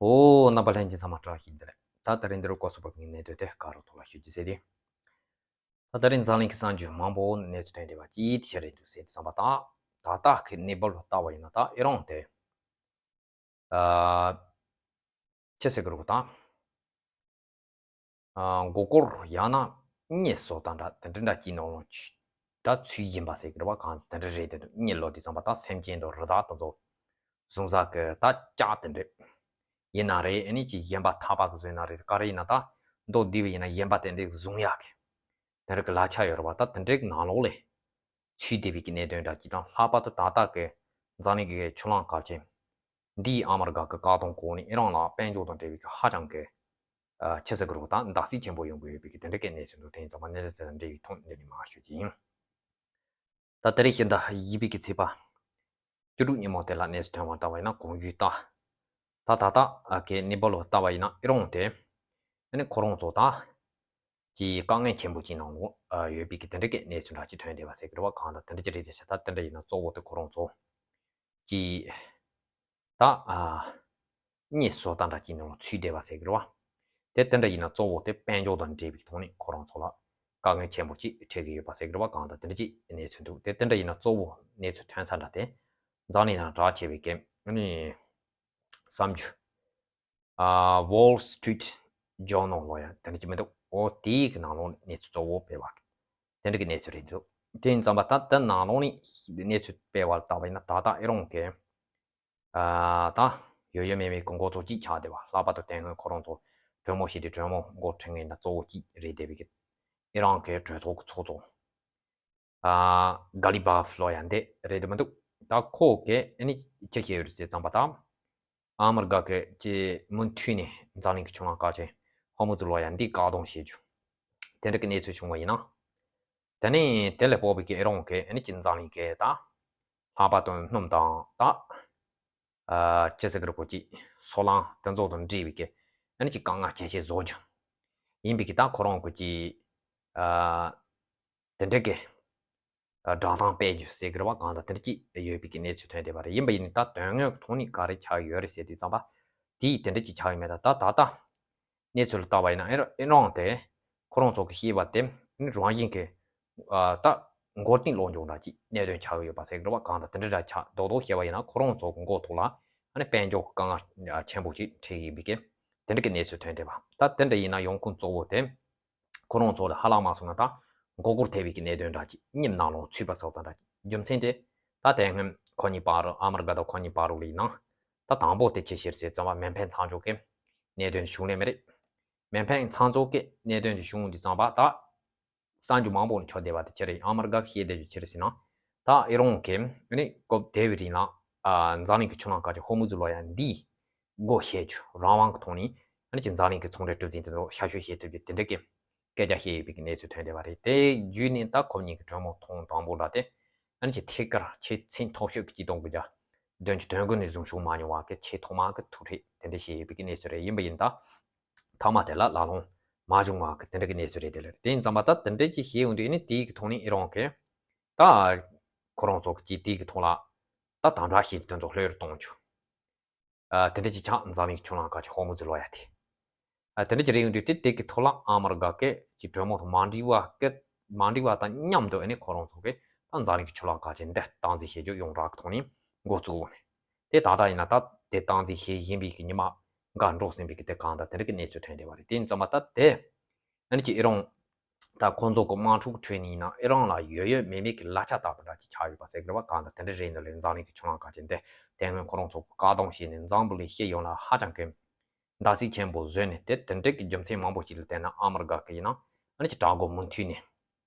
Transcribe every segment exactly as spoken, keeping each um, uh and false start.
ཨོ། རྣམ་པ་ལྷན་རྒྱས་ཚང་མ་བཀྲ་ཤིས་བདེ་ལེགས། ད་དེ་རིང་འདིར་སྐོར་སོགས་པའི་གནད་དོན་དེ་ག་རུ་ཐོག་ལ་ཞུ་རྒྱུ་ཟེར་ཏེ། ད་དེ་རིང་འཛམ་གླིང་གི་གསར་འགྱུར་མང་པོ་གནས་ཚུལ་ཐོན་བསྡད་པ་ཅིག་དེ་ཆ་རེད་འདུག་ཟེར་དུས་ཙམ་པ། ད་ད་ལྟ་གི་གནས་བབ་ལ་ལྟ་བ་ཡིན་ན། ད་ཨི་རན་དེ་ཨ་ཅི་ཟེར་གི་རེད་གོ། ད་ཨ་མགོ་སྐོར་ཡང་ན་རྙི་བཟོ་སྟངས་འདྲ་དེ་འདྲ་འདྲ་ཅིག་ནང་ལོགས་ད་ཚུད་བཞིན་པ་ཟེར་གི་རེད་བ། གང་དེ་འདྲ་རེད། དེ་འདྲ་རྙི་ལོ་དུས་ཙམ་པ་ད་སེམས་ཅན་དང་རི་དྭགས་དེ་ཚོ་བཟུང་ས་གི་ད་ལྕགས་དེ་འདྲ་ཡིན་ན་རེད། ཨ་ནི་ཅིག་གཞན་པ་ཐག་པ་གི་བཟོས་ན་རེད། ག་རེ་ཡིན་ན་ད་མདོར་བསྡུས་པ་ཡིན་ན་གཞན་པ་དེ་འདྲ་བཟུང་ཡག་གི་དེ་འདྲ་གི་ལག་ཆ་ཡོད་རེད་བ། ད་དེ་འདྲ་གི་ནང་ལོགས་ལ་ཚུད་བསྡད་པའི་གི་གནད་དོན་འདྲ་ཅིག་དང་། ལྷག་པར་དུ་ད་ལྟ་གི་འཛམ་གླིང་གི་ཆུ་གླིང་གལ་ཆེན་འདིའི་ཨ་མི་རི་ཀ་གི་བཀག་སྡོམ་འོག་ནས་ཨི་རན་ལ་དཔལ་འབྱོར་དང་འབྲེལ་བའི་གི་ཧ་ཅང་གི་ཨ་ཆི་ཟེར་གི་རེད་གོ། ད་འདར་སིག་ཆེན་པོ་ཡོང་གི་ཡོད་པའི་གི་དེ་འདྲ་གི་གནས་ཚུལ་འདུག་དེ་ཡིན་ཙང་མ་གནས་ཚུལ་དེ་དང་འབྲེལ་བའི་ཐོག་འདི་ནས་མར་ཞུ་རྒྱུ་ཡིན། ད་དེ་རིང་ཕྱི་ཟླ་བཞི་པའི་གི་ཚེས་པ་བཅུ་དྲུག་ཉིན་མོ་དེ་ལ་གནས་ཚུལ་ཐོན་པ་ལྟ་བ་ཡིན་ན། གོང་ཞུས་ལྟར་ད་ད་ལྟ་གི་གནས་བབ་ལ་ལྟ་བ་ཡིན་ན། ཨི་རན་དེ་ཨ་ནི་ཁོ་རང་ཚོ་ད་ཀྱི་དཀའ་ངལ་ཆེན་པོ་ཅིག་ནང་ལོགས་ཡོད་པའི་གི་དེ་འདྲ་གི་གནས་ཚུལ་འདྲ་ཅིག་ཐོན་བསྡད་པ་ཟེར་གི་རེད་བ། གང་ལྟར་དེ་འདྲ་ཅིག་རེད་དེ། ད་དེ་འདྲ་ཡིན་ན་གཙོ་བོ་དེ་ཁོ་རང་ཚོ་ཀྱི་ད་ཨ་རྙི་བཟོ་སྟངས་འདྲ་ཅིག་ནང་ལོགས་ཚུད་བསྡད་པ་ཟེར་གི་རེད་བ། དེ་དེ་འདྲ་ཡིན་ན་གཙོ་བོ་དེ་དཔལ་འབྱོར་དང་འབྲེལ་བའི་ཐོག་ནས་ཁོ་རང་ཚོ་ལ་དཀའ་ངལ་ཆེན་པོ་ཅིག་འཕྲད་ཀྱི་ཡོད་པ་ཟེར་གི་རེད་བ། གང་ལྟར་དེ་འདྲ་ཅིག་གནས་ཚུལ་འདུག་དེ་དེ་འདྲ་ཡིན་ན་གཙོ་བོ་གནས་ཚུལ་ཐོན་ས་འདྲ་དེ་འཛམ་གླིང་ནང་གྲགས་ཆེ་བའི་གི་ཨ་ནི་བསམ་རྒྱུ་ཨ་Wall Street Journal་ལོ་ཡ་དེ་འདྲ་ཅིག་མི་འདུག་ཨོ་དེའི་གི་ནང་ལོགས་གནས་ཚུལ་གཙོ་བོ་སྤེལ་བ་དེ་འདྲ་གི་གནས་ཚུལ་རེད་འདུག་དེ་ཡིན་ཙམ་པ་ད་དེ་ནང་ལོགས་ནས་གནས་ཚུལ་སྤེལ་བ་ལ་བལྟས་པ་ཡིན་ན། ད་ལྟ་ཨི་རན་གི་ཨ་ད་ཡོད་ཡོད་མེད་མེད་གི་འགོ་ཚུགས་ཅིག་ཆགས་བསྡད་པ། ལྷག་པར་དུ་དེ་སྔོན་ཁོ་རང་ཚོ་གྲོས་མོལ་བྱས་ཏེ་གྲོས་མོལ་འགོ་ཁྲིད་མཁན་ད་གཙོ་བོ་ཅིག་རེད་བསྡད་པའི་གི་ཨི་རན་གི་གྲོས་ཚོགས་ཀྱི་ཚོགས་གཙོ་ཨ་ག་ལི་བྷ་ཕ་ལོ་ཡ་འདི་རེད་འདུག་མི་འདུག་ད་ཁོ་གིས་ཨ་ནི་ཅི་བཤད་ཡོད་རེད་ཟེར་ཙམ་པ་ད། ཨ་མི་རི་ཀ་གི་ཀྱི་མུ་མཐུད་ནས་འཛམ་གླིང་གི་ཆུ་གླིང་གལ་ཆེན་ཧོར་མུ་ཛི་ལོ་ཡ་འདི་བཀག་སྡོམ་བྱེད་རྒྱུ་དེ་འདྲ་གི་གནས་ཚུལ་བྱུང་བ་ཡིན་ན། དེ་ནས་དེ་ལས་ལྷག་པའི་གི་ཨི་རན་གི་ཨ་ནི་ཅིག་འཛམ་གླིང་གི་ད་ལྷག་པར་དུ་སྣུམ་དང་ད་ཨ་ཅི་ཟེར་གི་རེད་གོ། ཅིག་སོལ་རླངས་དེ་ཚོ་དང་འབྲེལ་བའི་གི་ཨ་ནི་ཅིག་དཀའ་ངལ་ཇེ་ཆེ་བཟོ་རྒྱུ་ཡིན་པའི་གི་ད་ཁོ་རང་གི་ཅིག་ཨ་དེ་འདྲ་གི་སྒྲ་གདངས་སྤེལ་རྒྱུ་ཟེར་གི་རེད་བ། གང་ལྟར་དེ་འདྲ་ཅིག་ཡོད་པའི་གི་གནས་ཚུལ་ཐོན་བསྡད་པ་རེད། ཡིན་པ་ཡིན་ནའི་ད་དོན་དངོས་ཀྱི་ཐོག་ནས་ག་རེ་ཆགས་ཡོད་རེད་ཟེར་དུས་ཙམ་པ། དེ་དེ་འདྲ་ཅིག་ཆགས་ཡོད་མེད་ད་ད་ད་ལྟ་གནས་ཚུལ་ལ་བལྟས་པ་ཡིན་ན། ཨི་རན་དེ་ཁོ་རང་ཚོ་གི་བཤད་པ་དེ་ནི་རང་བཞིན་གི་ཨ་ད་མགོ་རྟིང་སློག་འཇོག་འདྲ་ཅིག་གནད་དོན་ཆགས་ཡོད་པ་ཟེར་གི་རེད་བ། གང་ལྟར་དེ་འདྲ་འདྲ་ཆགས། རྡོག་རྡོག་བཤད་པ་ཡིན་ན་ཁོ་རང་ཚོ་གི་མགོ་ཐོག་ལ་ཨ་ནི་དཔལ་འབྱོར་གྱི་དཀའ་ངལ་ཆེན་པོ་ཅིག་འཕྲད་ཡིན་པའི་གི་དེ་འདྲ་གི་གནས་ཚུལ་ཐོན་བསྡད་པ། ད་དེ་འདྲ་ཡིན་ན་ཡོང་ཁུངས་གཙོ་བོ་དེ་ཁོ་རང་ཚོ་ལ་ཧ་ལམ་མ་སོང་ན་ད་མགོ་སྐོར་ཐེབས་པའི་གི་གནད་དོན་འདྲ་ཅིག་རྙིའི་ནང་ལོགས་ཚུད་པ་སོགས་དང་འདྲ་ཅིག་རྒྱུ་མཚན་དེ་ད་དེ་སྔོན་ཁོ་གཉིས་བར་དུ་ཨ་མི་རི་ཀ་དང་ཁོ་གཉིས་བར་དུ་ལ་ཡིན་ན། ད་དང་པོ་དེ་ཅི་བྱས་ཟེར་ཙམ་པ་མེ་འཕེན་མཚམས་འཇོག་གི་གནད་དོན་བྱུང་ནས་མེད་རེད། མེ་འཕེན་མཚམས་འཇོག་གི་གནད་དོན་དེ་བྱུང་དུས་ཙམ་པ་ད་གསར་འགྱུར་མང་པོ་ནས་ཁྱབ་བསྡད་པ་དེ་ཅི་རེད། ཨ་མི་རི་ཀ་གིས་བཤད་བསྡད་རྒྱུ་ཅི་རེད་ཟེར་ན། ད་ཨི་རན་གྱིས་ཨ་ནི་སྐབས་དེ་བའི་རིང་ལ་ཨ་འཛམ་གླིང་གི་ཆུ་གླིང་གལ་ཆེ་ཧོར་མུ་ཛི་ལོ་ཡ་འདིའི་སྒོ་ཕྱེ་རྒྱུ་རང་དབང་གི་ཐོག་ནས་ཨ་ནི་ཅིག་འཛམ་གླིང་གི་ཚོང་འབྲེལ་གྲུ་གཟིངས་དེ་ཚོ་ཞབས་ཞུ་བྱེད་ཐུབ་རྒྱུ་དེ་འདྲ་གི་སྐད་ཆ་བཤད་ཡོད་པའི་གི་གནས་ཚུལ་ཐོན་བསྡད་པ་རེད། དེ་བརྒྱུད་ནས་ད་ཁོ་གཉིས་ཀྱི་གྲོས་མོལ་ཐེངས་དང་པོ་འདྲ་དེ་ཨ་ནི་ཅིག་ཐད་ཀར་ཆེས་མཐོ་ཤོས་ཀྱི་སྤྱི་སྟོང་དགུ་བརྒྱ་བདུན་ཅུ་དོན་དགུ་ནས་བཟུང་བྱུང་མ་མྱོང་བ་གི་ཆེས་ཐོག་མ་གི་ཐུག་འཕྲད་དེ་འདྲ་བྱས་ཡོད་པའི་གི་གནས་ཚུལ་རེད། ཡིན་པ་ཡིན་ད་མཐའ་མ་དེ་ལ་ལ་ལོང་མ་བྱུང་བ་གི་དེ་འདྲ་གི་གནས་ཚུལ་རེད། དེ་ལ་དེ་ཡིན་ཙམ་པ་ད་དེ་འདྲ་ཅིག་བཤད་ཡོང་དུས་ཨ་ནི་དེའི་གི་ཐོག་ནས་ཨི་རན་གྱིས་ད་ཁོ་རང་ཚོ་གི་ཅིག་དེའི་གི་ཐོག་ལ་ད་དམ་དྲག་བྱེད་རྒྱུ་དེ་ཚོ་ལྷོད་རུ་གཏོང་རྒྱུ། ཨ་དེ་འདྲ་ཅིག་ཆགས། འཛམ་གླིང་གི་ཆུ་གླིང་གལ་ཆེ་ཧོར་མུ་ཛི་ལོ་ཡ་དེ། ཨ་དེ་འདྲ་ཅིག་རེད་ཡོང་དུས་དེ་དེ་གི་ཐོག་ལ་ཨ་མི་རི་ཀ་གི་ཅིག་གྲོས་མོལ་དང་མ་འགྲིག་པ་གི་མ་འགྲིག་པ་དང་མཉམ་དུ་ཨ་ནི་ཁོ་རང་ཚོ་གི་ད་འཛམ་གླིང་གི་ཆུ་གླིང་གལ་ཆེ་འདི་སྟངས་འཛིན་བྱེད་རྒྱུ་ཡོངས་གྲགས་ཀྱི་ཐོག་ནས་འགོ་བཙུགས་ནས། དེ་ད་ལྟ་ཡིན་ན་ད་དེ་སྟངས་འཛིན་བྱེད་བཞིན་པའི་གི་ཉི་མ་འགའ་འགྲོ་ཟིན་པའི་གི་དེ་གང་ལྟར་དེ་འདྲ་གི་གནས་ཚུལ་ཐོན་བསྡད་པ་རེད། དེ་ཡིན་ཙམ་པ་ད་དེ་ཨ་ནི་ཅིག་ཨི་རན་ད་ཁོང་ཚོ་གི་དམག་འཁྲུག་ཁྲོད་ནས་ཡིན་ན་ཨི་རན་ལ་ཡོད་ཡོད་མེད་མེད་ཀྱི་གླ་ཆ་ལྟ་བུ་འདྲ་ཅིག་ཆགས་ཡོད་པ་ཟེར་གི་རེད་བ། གང་ལྟར་དེ་འདྲ་རེད་འདུག་ལས། འཛམ་གླིང་གི་ཆུ་གླིང་གལ་ཆེ་འདི་དེ་སྔོན་ཁོ་རང་ཚོ་གི་བཀག་སྡོམ་བྱས་ནས་འཛམ་བུ་གླིང་སྤྱི་ཡོངས་ལ་ཧ་ཅང་གི་འདར་སིག་ཆེན་པོ་བཟོས་ནས། དེ་དེ་འདྲ་གི་རྒྱུ་མཚན་མང་པོ་ཅིག་ལ་བརྟེན་ནས་ཨ་མི་རི་ཀ་གི་ཡིན་ན་ཨ་ནི་ཅིག་དྲག་རྒོལ་མུ་མཐུད་ནས་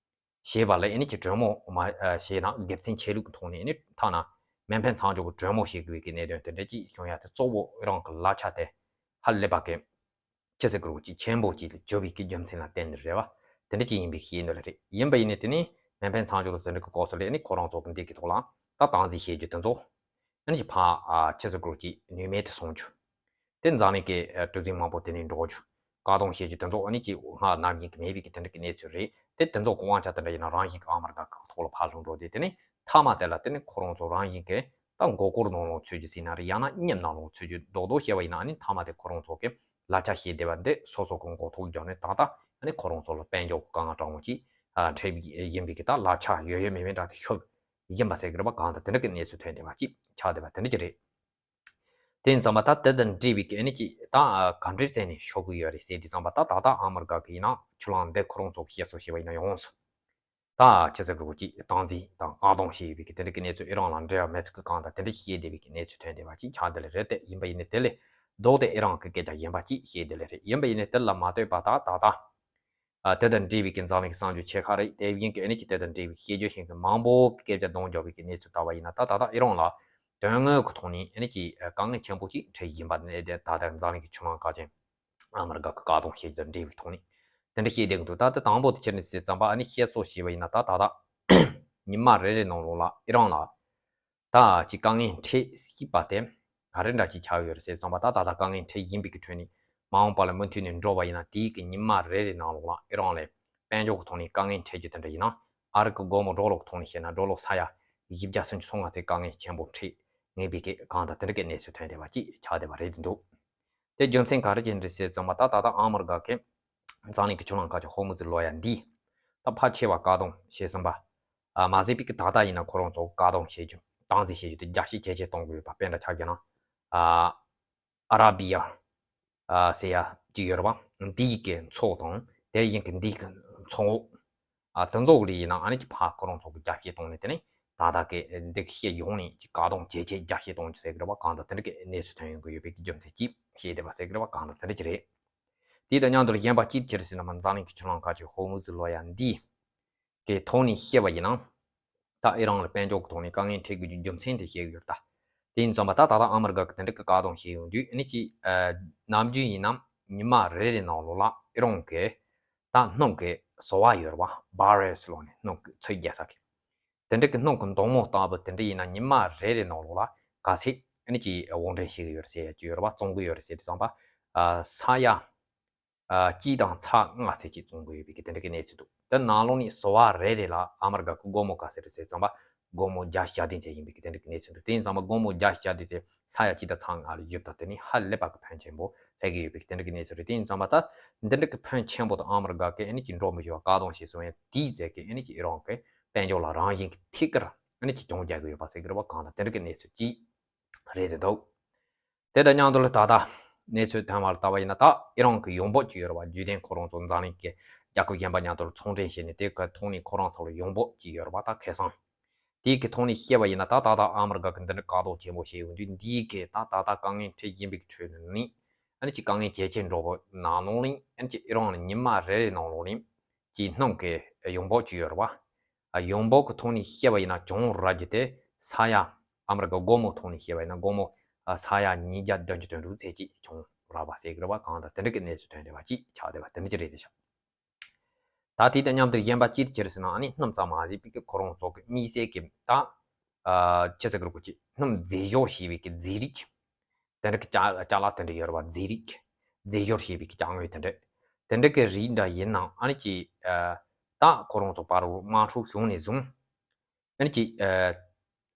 བྱས་པ་ལ་ཨ་ནི་ཅིག་གྲོས་མོལ་མ་བྱས་ན་དགེ་མཚན་ཆེ་ལུགས་ཀྱི་ཐོག་ནས་ཨ་ནི་ཐ་ན་མེ་འཕེན་མཚམས་འཇོག་གི་གྲོས་མོལ་བྱེད་དགོས་ཀྱི་གནད་དོན་དེ་འདྲ་ཅིག་བྱུང་ཡ་དེ་གཙོ་བོ་ཨི་རན་གི་གླ་ཆ་དེ་ཧ་ལས་པ་གི་ཅི་ཟེར་དགོས་རེད། ཅིག་ཆེན་པོ་ཅིག་ལ་གྱུར་པའི་གི་རྒྱུ་མཚན་ལ་བརྟེན་ནས་རེད་བ། དེ་འདྲ་ཅིག་ཡིན་པའི་ཤེས་ནོ་ལ་རེད། ཡིན་པ་ཡིན་ནའི་དེ་ནི་མེ་འཕེན་མཚམས་འཇོག་ཟེར་འདྲ་གི་སྐོར་སོགས་ལ་ཨ་ནི་ཁོ་རང་ཚོ་གི་འདི་གི་ཐོག་ལ་ད་སྟངས་འཛིན་བྱེད་རྒྱུ་དེ་ཚོ་ཨ་ནི་ཅིག་ཕར་ཨ་ཅི་ཟེར་དགོས་རེད། ཅིག་ནུས་མེད་དུ་སོང་རྒྱུ། དེ་འཛམ་གླིང་གི་ཨ་གྲུ་གཟིངས་མང་པོ་དེ་ནས་འགྲོ་རྒྱུ། བཀག་སྡོམ་བྱེད་རྒྱུ་དེ་ཚོ་ཨ་ནི་ཅིག་སྔར་ནམ་རྒྱུན་གྱི་མེད་པའི་གི་དེ་འདྲ་གི་གནས་ཚུལ་རེད། དེ་དེ་ཚོ་གི་དབང་ཆ་དེ་འདྲ་ཡིན་ན་རང་བཞིན་གྱི་ཨ་མི་རི་ཀ་གི་ཐོག་ལ་ཕར་ལྷུང་འགྲོ་དུས་དེ་ནི་མཐའ་མ་དེ་ལ་དེ་ནི་ཁོ་རང་ཚོ་རང་བཞིན་གྱི་ ད་མགོ་སྐོར་ནང་ལོགས་ཚུད་རྒྱུ་ཟེར་ན་རེད། ཡང་ན་གཉེར་ནང་ལོགས་ཚུད་རྒྱུ་རྡོག་རྡོག་བཤད་པ་ཡིན་ན། ཨ་ནི་མཐའ་མ་དེ་ཁོ་རང་ཚོ་གི་ལག་ཆ་བཤད་བསྡད་པ་འདི་སོ་སོ་གི་མགོ་ཐོག་རྒྱག་ནས། ད་ལྟ་ཨ་ནི་ཁོ་རང་ཚོ་ལ་དཔལ་འབྱོར་གྱི་དཀའ་ངལ་དྲག་མོ་ཅིག་འཕྲད་ཡིན་པའི་གི། ད་ལག་ཆ་ཡོད་ཡོད་མེད་མེད་འདྲ་དེ་ཤོར་ཡིན་པ་ཟེར་གི་རེད་པ། གང་ལྟར་དེ་འདྲ་གི་གནས་ཚུལ་ཐོན་བསྡད་པ་ཅིག་ཆགས་བསྡད་པ་དེ་འདྲ་ཅིག་རེད། དེ་ཡིན་ཙང་མ་ད་དེ་དང་འབྲེལ་བའི་གི་ཨ་ནི་ཅིག་ད་ག་འདྲའི་རྩད་ནས་ཤོར་གི་ཡོད་རེད་ཟེར་དུས་ཙམ་པ། ད་ད་ལྟ་ཨ་མི་རི་ཀ་གི་ཡིན་ན་ཆུ་གླང་འདི་ཁོ་རང་ཚོ་གི་བཤད་སྲོལ་བྱས་པ་ཡིན་ན་ཡོངས་སུ། ད་ཅི་ཟེར་དགོས་ཀྱི། སྟངས་འཛིན་དང་བཀག་སྡོམ་བྱས་ཡོད་པའི་གི་དེ་འདྲ་གི་གནས་ཚུལ། ཨི་རན་ལ་འབྲེལ་བ་མེད་ཚུལ་གྱི་གང་ལྟར་དེ་འདྲ་བཤད་བསྡད་པའི་གི་གནས་ཚུལ་ཐོན་བསྡད་པ་ཅིག་ཆགས་བསྡད་ལེ་རེད། དེ་ཡིན་པ་ཡིན་ནའི་དེ་ལས་ལྡོག་སྟེ་ཨི་རན་གི་སྐད་ཆ་གཞན་པ་ཅིག་བཤད་བསྡད་ལེ་རེད། ཡིན་པ་ཡིན་ནའི་དེ་ལ་མ་ལྟོས་པ་ད་ད་ལྟ་ཨ་དེ་དང་འབྲེལ་བའི་གི་འཛམ་གླིང་གི་གསར་འགྱུར་ཆེ་ཁག་རེད། དེ་བཞིན་གི་ཨ་ནི་ཅིག་དེ་དང་འབྲེལ་བའི་སྐད་སྒྱུར་ཤིང་གི་མང་པོ་གི་སྐད་ཆ་གདོང་འཇོག་པའི་གི་གནས་ཚུལ་ལྟ་བ་ཡིན་ན། ད་ད་ལྟ་ཨི་རན་ལ་དོན་དངོས་ཀྱི་ཐོག་ནས་ཨ་ནི་ཅིག་དཀའ་ངལ་ཆེན་པོ་ཅིག་འཕྲད་བཞིན་པ་ནི་དེ་ད་ལྟ་འཛམ་གླིང་གི་ཆུ་གླང་ཁག་ཅན་ཨ་མི་རི་ཀ་གི་བཀག་སྡོམ་བྱེད་རྒྱུ་དང་འབྲེལ་བའི་ཐོག་ནས་དེ་འདྲ་བཤད་བསྡད་ཀྱི་འདུག་ད་ལྟ་དང་པོ་དེ་ཕྱིར་ནི་ཟེར་ཙམ་པ། ཨ་ནི་བཤད་སྲོལ་བྱས་པ་ཡིན་ན། ད་ད་ལྟ་ཉི་མ་རེ་རེ་ནང་ལོགས་ལ་ཨི་རན་ལ་ད་ཅིག་དཀའ་ངལ་འཕྲད་སྲིད་པ་དེ་ག་རེ་འདྲ་ཅིག་ཆགས་ཡོད་རེད་ཟེར་ཙམ་པ། ད་ད་ལྟ་དཀའ་ངལ་འཕྲད་བཞིན་པའི་གི་ཁྲོད་ནས་མ་འོངས་པ་ལ་མུ་མཐུད་ནས་འགྲོ་བ་ཡིན་ན། དེའི་གི་ཉི་མ་རེ་རེ་ནང་ལོགས་ལ་ཨི་རན་ལ་དཔལ་འབྱོར་གྱི་ཐོག་ནས་དཀའ་ངལ་འཕྲད་རྒྱུ་དེ་འདྲ་ཡིན་ན། ཨ་རི་གི་སྒོར་མོ་ཌོ་ལར་གྱི་ཐོག་ནས་བཤད་ན་ཌོ་ལར་ས་ཡ་བཞི་བརྒྱ་སུམ་ཅུ་སོ་ལྔ་ཙམ་དཀའ་ངལ་ཆེན་པོ་འཕྲད་ངེས་པའི་གི་གང་ལྟར་དེ་འདྲ་གི་གནས་ཚུལ་ཐོན་བསྡད་པ་ཅིག་ཆགས་བསྡད་པ་རེད་འདུག་དེ་རྒྱུ་མཚན་ག་རེ་བྱས་ནས་རེད་ཟེར་ཙམ་པ། ད་ད་ལྟ་ཨ་མི་རི་ཀ་གིས་འཛམ་གླིང་གི་ཆུ་གླང་ཁག་ཅན་ཧོར་མུ་ཛི་ལོ་ཡ་འདི་ད་ཕལ་ཆེ་བ་བཀག་སྡོམ་བྱས་ཟིན་པ། ཨ་མ་ཟད་པའི་གི་ད་ལྟ་ཡིན་ན་ཁོ་རང་ཚོ་བཀག་སྡོམ་བྱེད་རྒྱུ། སྟངས་འཛིན་བྱེད་རྒྱུ་དེ་རྒྱ་སྐྱེད་གཏོང་གི་ཡོད་པ། དཔེར་ན་ཆ་བཞག་ན་ཨ་ཨ་ར་བི་ཡ་ཨ་ཟེར་ཡ་ཅིག་ཡོད་རེད་པ། འདི་ཡི་གི་མཚོ་དང་དེ་བཞིན་གི་འདི་གི་མཚོ་ངོགས། ཨ་དེ་ཚོ་ལ་ཡིན་ན་ཨ་ནི་ཅིག་ཕར་ཁོ་རང་ཚོ་གི་རྒྱ་སྐྱེད་གཏོང་ནས། དེ་ནས་ད་ལྟ་གི་འདི་གི་ཤེད་ཡོང་ནས་ཅིག་བཀག་སྡོམ་བྱེད་ཆེད་རྒྱ་སྐྱེད་གཏོང་རྒྱུ་ཟེར་གི་རེད་པ། གང་ལྟར་དེ་འདྲ་གི་གནས་ཚུལ་ཐོན་ཡོང་གི་ཡོད་པའི་གི་རྒྱུ་མཚན་ཅིག་བཤད་བསྡད་པ་ཟེར་གི་རེད་པ། གང་ལྟར་དེ་འདྲ་ཅིག་རེད། དེ་དང་མཉམ་དུ་གཞན་པ་ཅིག་ཅི་རེད་ཟེར་ན། མ་འཛམ་གླིང་གི་ཆུ་གླང་ཁག་ཅན་ཧོར་མུ་ཛི་ལོ་ཡ་འདི་གི་ཐོག་ནས་བཤད་པ་ཡིན་ན། ད་ཨི་རན་ལ་དཔལ་འབྱོར་གྱི་ཐོག་ནས་དཀའ་ངལ་འཕྲད་དགོས་རྒྱུ་རྒྱུ་མཚན་དེ་བཤད་ཀྱི་ཡོད་རེད་ད། དེ་ཡིན་ཙང་མ་ད་ད་ལྟ་ཨ་མི་རི་ཀ་གི་དེ་འདྲ་གི་བཀག་སྡོམ་བྱས་ཡོང་དུས། ཨ་ནི་ཅིག་ཨ་ནམ་རྒྱུན་ཡིན་ན་ཉི་མ་རེ་རེ་ནང་ལོགས་ལ་ཨི་རན་གི་ད་སྣུམ་གི་ཟོ་བ་ཡོད་རེད་པ། བྷ་རེལ་ལབ་ནས་སྣུམ་གི་ཚོས་རྒྱག་ས་གི། དེ་འདྲ་གི་སྣུམ་གི་མདོང་མོ་ལྟ་བུ་དེ་འདྲ་ཡིན་ན་ཉི་མ་རེ་རེ་ནང་ལོགས་ལ་ག་ཚད་ཨ་ནི་ཅིག་དབོར་འདྲེན་བྱེད་ཀྱི་ཡོད་རེད་ཟེར་ཡ་ཅིག་ཡོད་རེད་པ། བཙོང་གི་ཡོད་རེད་ཟེར་དུས་ཙམ་པ། ཨ་ས་ཡ་ཨ་གཅིག་དང་ཚེག་ལྔ་ཙམ་ཅིག་བཙོང་གི་ཡོད་པའི་གི་དེ་འདྲ་གི་གནས་ཚུལ་འདུག་དེ་ནང་ལོགས་ནས་ཟོ་བ་རེ་རེ་ལ་ཨ་མི་རི་ཀ་གི་སྒོར་མོ་ག་ཚད་རེད་ཟེར་ཙམ་པ། སྒོར་མོ་བརྒྱ་ཞེ་བདུན་ཙམ་ཡིན་པའི་གི་དེ་འདྲ་གི་གནས་ཚུལ་འདུག་དེ་ཡིན་ཙང་མ་སྒོར་མོ་བརྒྱ་ཞེ་བདུན་དེ་ས་ཡ་གཅིག་དང་ཚེག་ལྔ་ལ་བསྒྱུར་ད་དེ་ནི་ཧ་ལས་པ་གི་ཕོན་ཆེན་པོ་སླེབས་ཀྱི་ཡོད་པའི་གི་དེ་འདྲ་གི་གནས་ཚུལ་རེད། དེ་ཡིན་ཙང་མ་ད་འདི་འདྲ་གི་ཕོན་ཆེན་པོ་དང་ཨ་མི་རི་ཀ་གི་ཨ་ནི་ཅིག་འགྲོ་མི་ཤེས་པ་བཀག་སྡོམ་བྱས་སོང་ཡ་དེའི་རྗེས་ཀྱི་ཨ་ནི་ཅིག་ཨི་རན་གི་དཔལ་འབྱོར་ལ་རང་བཞིན་གི་ཐད་ཀར་ཨ་ནི་ཅིག་གྱོང་རྒྱག་གི་ཡོད་པ་ཟེར་གི་རེད་པ། གང་ལྟར་དེ་འདྲ་གི་གནས་ཚུལ་ཅིག་རེད་དེ་འདུག་དེ་དང་མཉམ་དུ་ལ་ད་ལྟ་གནས་ཚུལ་ཐོན་པ་ལ་ལྟ་བ་ཡིན་ན། ད་ཨི་རན་གི་ཡོང་འབབ་ཅིག་ཡོད་རེད་པ། བརྒྱུད་ལྡན་ཁོ་རང་ཚོ་འཛམ་གླིང་གི་རྒྱལ་ཁབ་གཞན་པ་མཉམ་དུ་ལ་ཚོང་འབྲེལ་བྱས་ནས་དེ་གི་ཐོག་ནས་ཁོ་རང་ཚོ་ལ་ཡོང་འབབ་ཅིག་ཡོད་རེད་པ། ད་ཁེ་བཟང་དེའི་གི་ཐོག་ནས་བཤད་པ་ཡིན་ན། ད་ད་ལྟ་ཨ་མི་རི་ཀ་གི་འདི་འདྲ་བཀག་སྡོམ་ཆེན་པོ་བྱས་ཡོང་དུས། འདིའི་གི་ད་ད་ལྟ་དཀའ་ངལ་འཕྲད་བཞིན་པའི་གི་ཁྲོད་ནས་ཨ་ནི་ཅིག་དཀའ་ངལ་ཇེ་ཆེར་འགྲོ་བ་ནང་ལོགས་ནས་ཨ་ནི་ཅིག་ཨི་རན་ལ་ཉི་མ་རེ་རེ་ནང་ལོགས་ནས་ཅིག་སྣུམ་གི་ཡོང་འབབ་ཅིག་ཡོད་རེད་པ། ཨ་ཡོང་འབབ་ཀྱི་ཐོག་ནས་བཤད་པ་ཡིན་ན་གྱོང་རག་རྒྱུ་དེ་ས་ཡ། ཨ་མི་རི་ཀ་སྒོར་མོ་ཐོག་ནས་བཤད་པ་ཡིན་ན་སྒོར་མོ་ཨ་ས་ཡ་ཉིས་བརྒྱ་བདུན་ཅུ་དོན་དྲུག་ཙམ་ཅིག་གྱོང་རག་པ་ཟེར་གི་རེད་པ། གང་ལྟར་དེ་འདྲ་གི་གནས་ཚུལ་ཐོན་བསྡད་པ་ཅིག་ཆགས་བསྡད་པ་དེ་འདྲ་ཅིག་རེད་དེ་ཤག་ད་དེ་དང་མཉམ་དུ་གཞན་པ་ཅིག་ཅི་རེད་ཟེར་ན། ཨ་ནི་སྣུམ་ཙམ་མ་ཟད་པའི་གི་ཁོ་རང་ཚོ་གི་དམིགས་བསལ་གྱི་ད་ཨ་ཆི་ཟེར་དགོས་རེད་པ། ཅིག་སྣུམ་རྫས་སྦྱོར་བྱས་པའི་གི་རྫས་རིགས། དེ་འདྲ་གི་ཅ་ཅ་ལག་དེ་འདྲ་ཡོད་རེད་པ། རྫས་རིགས། རྫས་སྦྱོར་བྱས་པའི་གི་ཅ་དངོས་དེ་འདྲ། དེ་འདྲ་གི་རིགས་འདྲ་ཡིན་ནའང་ཨ་ནི་ཅིག་ཨ་ད་ཁོ་རང་ཚོ་བར་དུ་དམག་འཁྲུག་བྱུང་ནས་བཟུང་། ཨ་ནི་ཅིག་ཨ་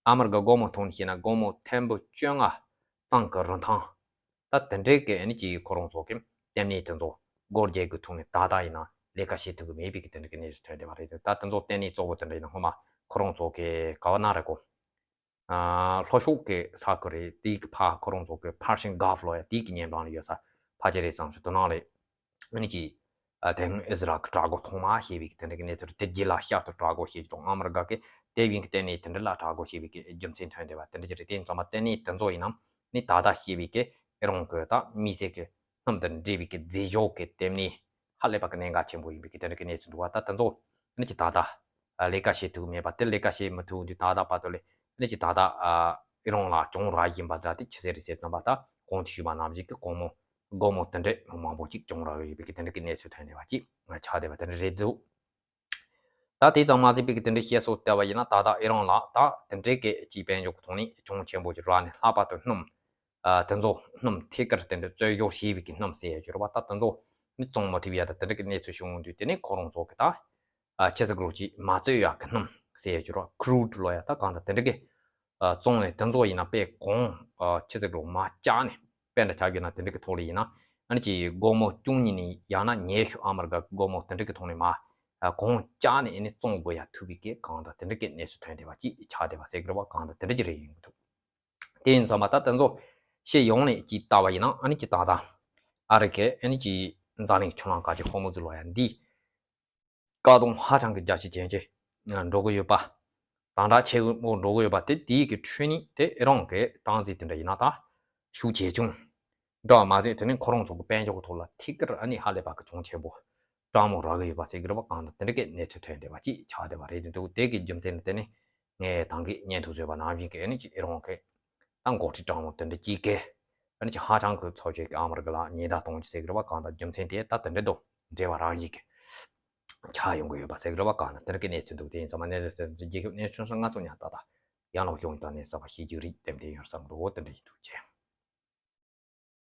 ཨ་མི་རི་ཀ་སྒོར་མོ་ཐོག་ནས་བཤད་ན་སྒོར་མོ་ཐེར་འབུམ་བཅོ་ལྔ་ཙམ་གི་རིན་ཐང་། ད་དེ་འདྲའི་གི་ཨ་ནི་ཅིག་ཁོ་རང་ཚོ་གི་ལྟེ་གནས་དེ་ཚོ་སྒོ་བརྒྱབ་གི་ཐོག་ནས་ད་ལྟ་ཡིན་ན་ལས་ཀ་བྱེད་ཐུབ་གི་མེད་པའི་གི་དེ་འདྲ་གི་གནས་ཚུལ་ཐོན་བསྡད་པ་རེད། ད་དེ་ཚོ་ལྟེ་གནས་གཙོ་བོ་དེ་འདྲ་ཡིན་ན་སྔོན་མ་ཁོ་རང་ཚོ་གི་ག་བ་ན་རེད་གོ། ཨ་ལྷོ་ཕྱོགས་ཀྱི་ས་ཁུལ་རེད། དེའི་གི་ཕར་ཁོ་རང་ཚོ་གི་Persian Gulf ལབ་ཡ་དེའི་གི་ཉེ་འགྲམ་ལ་ཡོད་ས་ཕལ་ཆེར་རེད་བསམ་ཞིང་། དེ་ནང་ལ་ཨ་ནི་ཅིག་ཨ་དེ་སྔོན་ཨི་ཟི་རལ་གྱི་དྲག་རྒོལ་ཐོག་མ་བྱས་པའི་གི་དེ་འདྲ་གི་གནས་ཚུལ་རེད། དེ་རྗེས་ལ་ཤར་དུ་དྲག་རྒོལ་བྱས་ཀྱི་དང་། ཨ་མི་རི་ཀ་གི་དེ་བཞིན་གི་ལྟེ་གནས་དེ་འདྲ་ལ་དྲག་རྒོལ་བྱས་པའི་གི་རྒྱུ་མཚན་ཐོན་བསྡད་པ་དེ་འདྲ་ཅིག་རེད། དེ་ཡིན་ཙང་མ་ལྟེ་གནས་དེ་ཚོ་ཡིན་ནའང་ནི་ད་ལྟ་བཤད་པའི་གི་ཨི་རན་གི་ད་དམིགས་བསལ་གི་སྣུམ་དང་འབྲེལ་བའི་གི་རྫས་སྦྱོར་གི་ལྟེ་གནས་ཧ་ལས་པ་གི་གནད་འགག་ཆེན་པོ་ཡིན་པའི་གི་དེ་འདྲ་གི་གནས་ཚུལ་འདུག་པ། ད་དེ་ཚོ་ནི་ཅིག་ད་ལྟ་ཨ་ལས་ཀ་བྱེད་ཐུབ་མེད་པ། དེ་ལས་ཀ་བྱེད་མི་ཐུབ་དུས་ད་ལྟ་བར་དུ་ལས་ནི་ཅིག་ད་ལྟ་ཨ་ཨི་རན་ལ་གྱོང་རག་བཞིན་པ་འདྲ་དེ་ཆི་ཟེར་རེད་ཟེར་ཙམ་པ། ད་གོང་དུ་ཞུས་པ་ནང་བཞིན་གི་སྒོར་མོ་སྒོར་མོ་དེ་འདྲ་མང་པོ་ཅིག་གྱོང་རག་ཡོད་པའི་གི་དེ་འདྲ་གི་གནས་ཚུལ་ཐོན་བསྡད་པ་ཅིག་ཆགས་བསྡད་པ་དེ་འདྲ་རེད་འདུག་ད་དེ་ཙམ་མ་ཟད་པའི་གི་དེ་འདྲའི་བཤད་སྲོལ་ལྟ་བ་ཡིན་ན། ད་ལྟ་ཨི་རན་ལ་ད་དེ་འདྲའི་གི་ཅིག་དཔལ་འབྱོར་གི་ཐོག་ནས་གྱོང་ཆེན་པོ་ཅིག་རག་ནས། ལྷག་པར་དུ་སྣུམ་ཨ་དེ་ཚོ་སྣུམ་ཐད་ཀར་དེ་འདྲ་བཙོས་སྦྱོར་བྱས་པའི་གི་སྣུམ་ཟེར་ཡ་ཅིག་ཡོད་རེད་པ། ད་དེ་ཚོ་ནི་བཙོང་མི་ཐུབ་ཡ་ད་དེ་འདྲ་གི་གནས་ཚུལ་བྱུང་ཡོང་དུས། དེ་ནས་ཁོ་རང་ཚོ་གི་ད་ཨ་ཆི་ཟེར་དགོས་རེད་པ། ཅིག་མ་བཙོས་ཡ་གི་སྣུམ་ཟེར་ཡ་ཅིག་ཡོད་རེད་པ། ཁུ་རུ་ཌི་ལབ་ཡ་ད་གང་ལྟར་དེ་འདྲ་གི་ བཙོངས་ནས་དེ་ཚོ་ཡིན་ན་དཔེ་གོང་ཆི་ཟེར་རོ་མ་བཅག་ནས་དཔེ་འདྲ་ཆགས་རྒྱུ་ན་དེ་འདྲ་གི་ཐོག་ལ་ཡིན་ན་ཨ་ནི་ཅིག་སྒོར་མོ་བཅུ་གཉིས་ནས་ཡང་ན་ཉི་ཤུ་ཨ་མ་རི་ཀ་སྒོར་མོ་དེ་འདྲ་གི་ཐོག་ནས་མ་གོང་བཅག་ནས་ཨ་ནི་བཙོང་དགོས་ཡ་ཐུབ་པའི་གི་གང་ལྟར་དེ་འདྲ་གི་གནས་ཚུལ་ཐོན་བསྡད་པ་ཅིག་ཆགས་བསྡད་པ་ཟེར་གི་རེད་བ། གང་ལྟར་དེ་འདྲ་ཅིག་རེད་ཡིན་གི་འདུག་དེ་ཡིན་ཙང་མ་ད་དེ་ཚོ་ཤེས་ཡོང་ནས་ཅིག་ལྟ་བ་ཡིན་ན་ཨ་ནི་ཅིག་ད་ལྟ་ཨ་རི་གི་ཨ་ནི་ཅིག་འཛམ་གླིང་ཆུ་ལྷག་ཁ་ཆེ་ཧོར་མུ་ཛི་ལོ་ཡ་འདི་བཀག་སྡོམ་ཧ་ཅང་གི་རྒྱ་ཆེ་ཅན་ཅིག་འགྲོ་གི་ཡོད་པ། དམ་དྲག་ཆེ་མོ་འགྲོ་གི་ཡོད་པ་དེ་དེའི་གི་འཕྲོས་ནི་དེ་ཨི་རང་གི་སྟངས་འཛིན་དེ་འདྲ་ཡིན་ན་ད་ཤུགས་ཆེ་ཆུང་འདྲ་བ་མ་ཟད་དེ་ནི་ཁོ་རང་ཚོ་གི་དཔལ་འབྱོར་གི་ཐོག་ལ་ཐད་ཀར་ཨ་ནི་ཧ་ལས་པ་གི་གྱོང་ཆེན་པོ་སྤྲང་མོ་རག་གི་ཡོད་པ་ཟེར་གི་རེད་བ། གང་ལྟར་དེ་འདྲ་གི་གནས་ཚུལ་ཐོན་བསྡད་པ་ཅིག་ཆགས་བསྡད་པ་རེད་འདུག་དེ་གི་རྒྱུ་མཚན་ནི་དེ་ནི་ངས་ད་གིན་སྙན་ཐོ་བཟོས་པ་ནང་བཞིན་གི་ཨ་ནི་ཅིག་ཨི་རང་གི་ད་འགོ་ཁྲིད་སྤྲང་མོ་དེ་འདྲ་གཅིག་གི་ཨ་ནི་ཅིག་ཧ་ཅང་གི་ཚབས་ཆེ་གི་ཨ་མ་རི་ཀ་ལ་ཉེན་བརྡ་གཏོང་རྒྱུ་ཟེར་གི་རེད་བ། གང་ལྟར་རྒྱུ་མཚན་དེ་ད་དེ་འདྲ་དང་འབྲེལ་བ་རང་བཞིན་གི་ཆགས་ཡོང་གི་ཡོད་པ་ཟེར་གི་རེད་བ། གང་ལྟར་དེ་འདྲ་གི་གནས་ཚུལ་འདུག་དེ་ཡིན་ཙང་མ་གནས་ཚུལ་དེ་འདྲ་རྒྱལ་ཁབ་གནས་ཚུལ་སོགས་ང་ཚོ་ཉག་ཏག་ཏག་ཡང་ལོག་ཤོང་ད་ནས་གསར་པ་ཤེས་རྒྱུ་རིགས་ལྡེམ་ལྡེམ་ཡོང་བསམ་འདུག་དེ་འདྲ་ཡིན་འདུག་ཅེས།